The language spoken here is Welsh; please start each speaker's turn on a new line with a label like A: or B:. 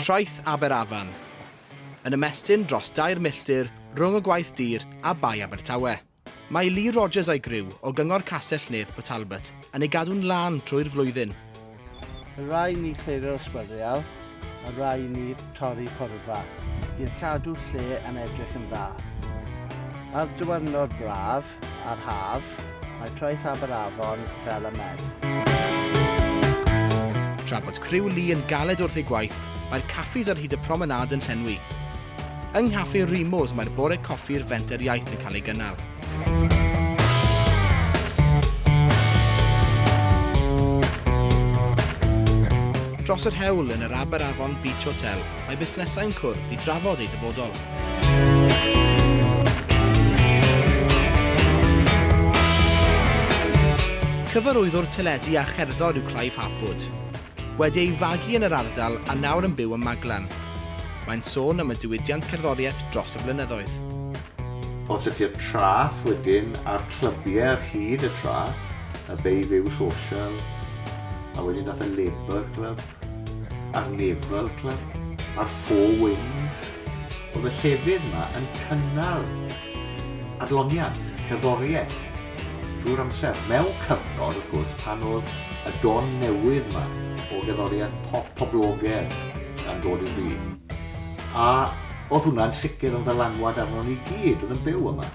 A: Traeth Aberafan, yn ymestyn dros 3 milltir rhwng y gwaith dir a Bae Abertawe. Mae Lee Rogers a'i griw o Gyngor Castell Nedd Port Talbot yn ei gadw'n lân trwy'r flwyddyn.
B: Y rai ni clirio'r sbwriel, a rai ni torri porfa, i'r cadw lle yn edrych yn dda. Ar diwrnod braf, a'r haf, mae Traeth Aberafon fel y med.
A: Tra bod criw Lee yn galed wrth ei gwaith, mae'r caffis ar hyd y promenâd yn llenwi. Yng Nghaffi Rimo's mae'r bore coffi'r fenter iaith yn cael ei gynnal. Dros yr hewl yn yr Aberafon Beach Hotel, mae busnesau'n cwrdd i drafod eu dyfodol. Cyfarwyddwr teledu a cherddor yw Clive Hapwood. Wedi ei fagu yn yr ardal a nawr yn byw ym Maglan. Mae'n sôn am y diwydiant cerddoriaeth dros y blynyddoedd.
C: Oedd ydy'r traeth wedyn a'r clybiau ar hyd y traeth, y Bayview Social, a wedyn dath y Labour Club, a'r Naval Club, a'r Four Winds. Oedd y llefydd yma yn cynnal adloniant, cerddoriaeth, drwy'r amser. Mewn cyfnod, wrth gwrs, pan oedd y don newydd yma o gerddoriaeth pop poblogaidd yn dod i'w byd. A oedd hwnna'n sicr yn ddylanwad arnon ni gyd oedd yn byw yma.